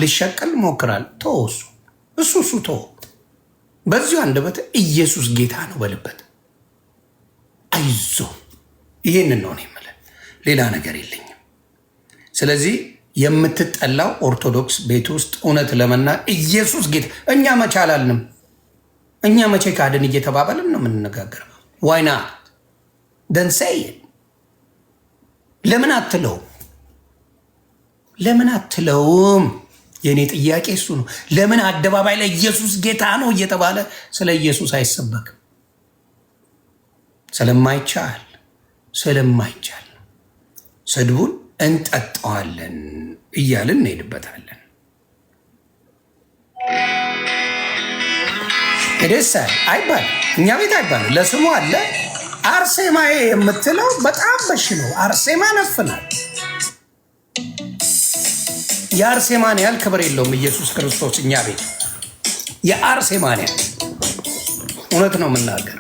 ልሸቅል ሞክራል። ተወው፣ እሱ እሱ እሱ ተወው። በዚሁ አንደበት ኢየሱስ ጌታ ነው በልበት። አይዞ፣ ይሄንን ነው የምልህ፣ ሌላ ነገር የለኝም። ስለዚህ የምትጠላው ኦርቶዶክስ ቤት ውስጥ እውነት ለመና ኢየሱስ ጌታ እኛ መቼ አላልንም? እኛ መቼ ካድን እየተባባልን ነው የምንነጋገረው። Why not then say? ለምን አትለውም? ለምን አትለውም? የእኔ ጥያቄ እሱ ነው። ለምን አደባባይ ላይ ኢየሱስ ጌታ ነው እየተባለ ስለ ኢየሱስ አይሰበክም? ስለማይቻል፣ ስለማይቻል ነው። ስድቡን እንጠጣዋለን እያልን እንሄድበታለን። ደስ አይባል፣ እኛ ቤት አይባልም። ለስሙ አለ። አርሴማዬ የምትለው በጣም በሽ ነው። አርሴማ ነፍናል። የአርሴማን ያህል ክብር የለውም ኢየሱስ ክርስቶስ እኛ ቤት፣ የአርሴማን ያህል። እውነት ነው የምናገረው።